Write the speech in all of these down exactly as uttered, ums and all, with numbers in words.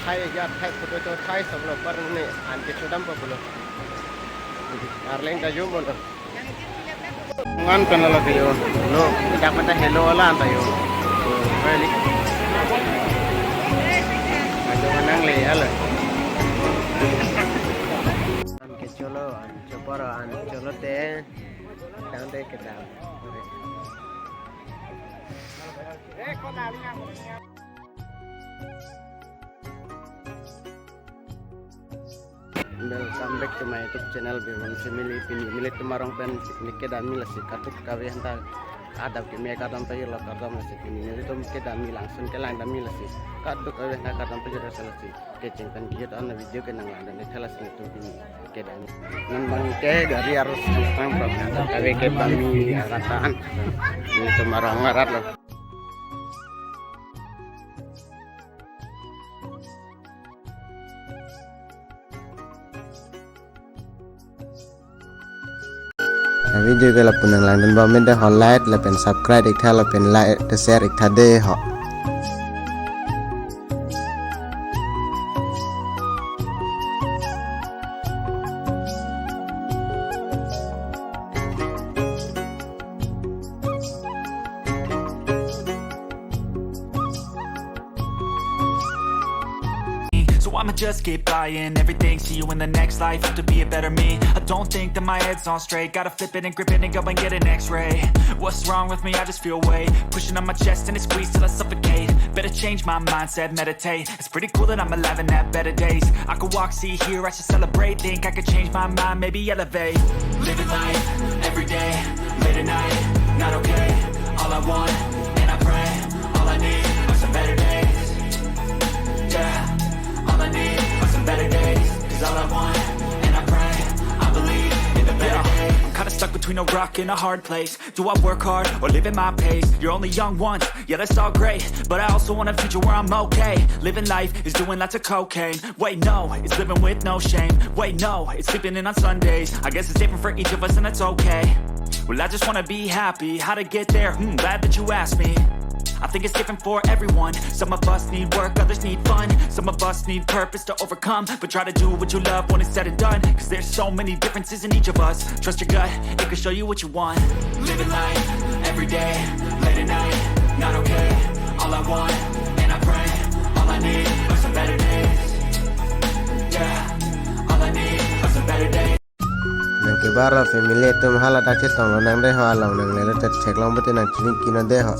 Thai ya, Thai photo to Thai sab lo, par ne an kecho dampo pulo. Arleng ta yo mo lo. Ngan pen lo ke yo. Lo, dak mata hello ala anta yo. Balik. Ajo nang le ala. An kecho lo, an chopor, an cholo te. Tangte kedam. Welcome back to my YouTube channel, Bimon Family. Pini nelitum arong pen picnic kedam lasi, kadokave anta adap keme kardom pajirlo kardom lasi, pini nelitum kedam, langsun kelang dam lasi, kadokave anta kardom pajirlo lasi. Kecheng pen kejut an video ke nanglangdun-ik tha lasi nelitum pini kedam. Non abang ke gari arus tang prok, kadokave ke pami aratan. Nelitum arong arat lo. Video ke lapu nanglangdun bom mende ho, like lapen subscribe ik tha lapen like te share ik tha de ho. So I'ma just keep buying everything. See you in the next life, have to be a better me. I don't think that my head's on straight. Gotta flip it and grip it and go and get an x-ray. What's wrong with me? I just feel weight pushing on my chest and it squeezes till I suffocate. Better change my mindset, meditate. It's pretty cool that I'm alive and have better days. I could walk, see, hear, I should celebrate. Think I could change my mind, maybe elevate. Living life, every day, late at night, not okay. All I want, and I pray, all I need are some better days. Yeah, all I need are some better days. 'Cause all I want, and I pray, I believe in the better days. I'm kinda stuck between a rock and a hard place. Do I work hard or live at my pace? You're only young once, yeah, that's all great. But I also want a future where I'm okay. Living life is doing lots of cocaine. Wait, no, it's living with no shame. Wait, no, it's sleeping in on Sundays. I guess it's different for each of us, and that's okay. Well, I just wanna be happy. How to get there? Hmm, glad that you asked me. I think it's different for everyone. Some of us need work, others need fun. Some of us need purpose to overcome. But try to do what you love when it's said and done. 'Cause there's so many differences in each of us. Trust your gut, it can show you what you want. Living life, every day, late at night, not okay. All I want, and I pray, all I need are some better days. Yeah, all I need are some better days. Nang kebar lo family atum, hala dak chetong lonang de ho, along nanglelo te theklong pute nang chini kino de ho.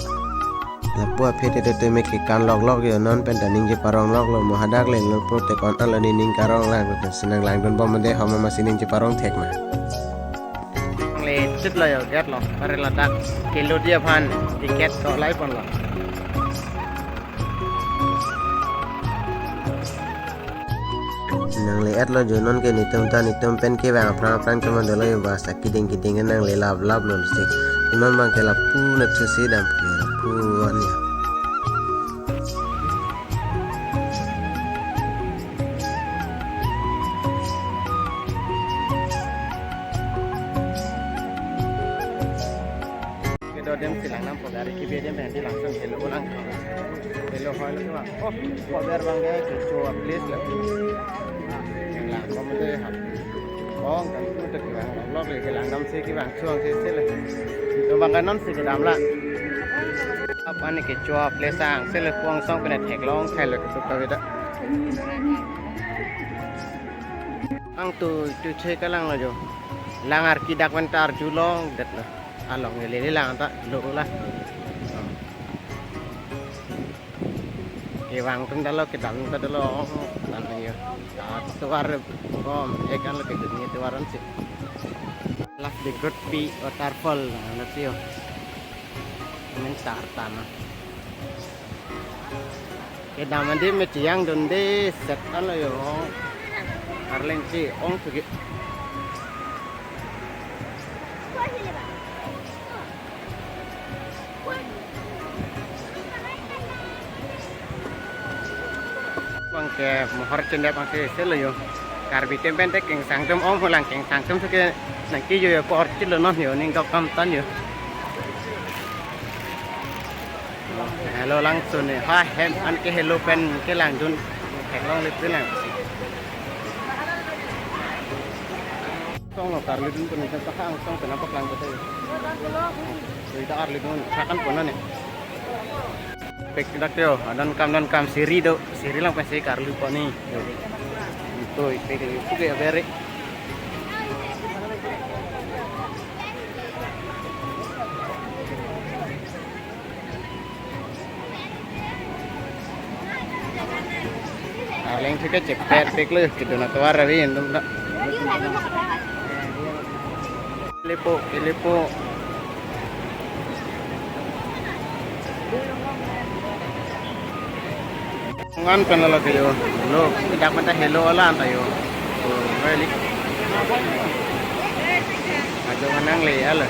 Lapu aphi te te me kekan lok lok yo, non pen ta ningje parong lok lo mo, hadak le lo pute kon alo ni ning karong lang, pute si nanglangdun bom de ho, mama si ningje parong thek ma. Le chit lo yo, gate lo, pare ladak kelut aphan ticket to lai pon lo. Nangle-et lo jo, non ke netum ta netum pen kevang aphrang aphrang choma dolo yo, bas akiding kiding nangle lap lap lo si. Non abang ke lapu na thusi dam ke lapu ania. Kedo adim si lang nampo, gari kebi adim pen di langsung hello lang. Hello hoi lo wa. Oh, ko ber abang ke kecho a-place lo. Yang lang ko mede ha. Oh, kan tu te kevang lo, lo ke lang nam si kevang chuang si si le. To abang ke non si kedam la. Apa ni kecho a-place ang si le, puang song pen theklong khai lo tu kavida. Ang tu tu che kalang lo jo. Lang arki dak pen ta arjulong det lo. Along lele lang ta lo la. Kevang tum dalo, kedam ta dalo, dan yo. Tovar bom, ekan lo kedun ni tovar an si. Last the good pi waterfall na si yo. Men tar tana. Kedam andi me chiyang dunde set alo yo. Arleng si ong pugi. Abang ke mohor chindep abang si selo yo. Karbi atum pen te kengsang atum ong, hulang kengsang atum ke nangke yo yo por chilo non yo, ning kok kam tan yo. Hello langsung ni. Ha, hem an ke hello pen kelangdun. Long lip lang. Song lo karlidun pun, song angsong pen nangpaklang pute. So ita arlidun sakan pon nani. Pek dak yo, adon kam adon kam siri do, siri lang pensi karlu pon ni. Yo. Ito ipek ipek ya beri. Arleng thik ke chepet pek lo, kedun atovar avi endum da. Kilipo, kilipo. Ngan pen lo ke yo. Lo, dak mata helo ala anta yo. Oh, really? Ajo nang le ala.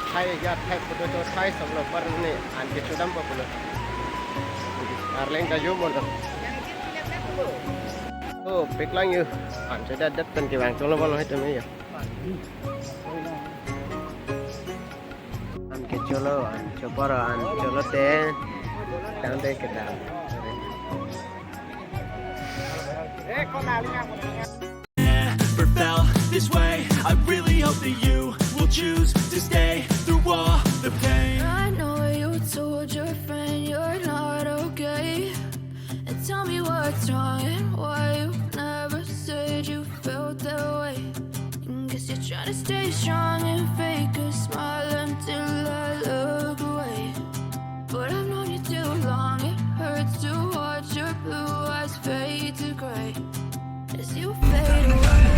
Thai ya, Thai photo to Thai song lo par ni an ke chodam pa pulo. Arleng ta yo mo lo. Oh, pek lang yo. An chodat dat pen kevang cholo bolo hai tumi yo. An ke cholo, an chopor, an cholo te. Tang de kedam. Never felt this way. I really hope that you will choose to stay through all the pain. I know you told your friend you're not okay. And tell me what's wrong and why you never said you felt that way. And guess you're trying to stay strong and fake a smile until I look away. But I've known you too long, it hurts to watch your blue eyes fade to gray as you fade away.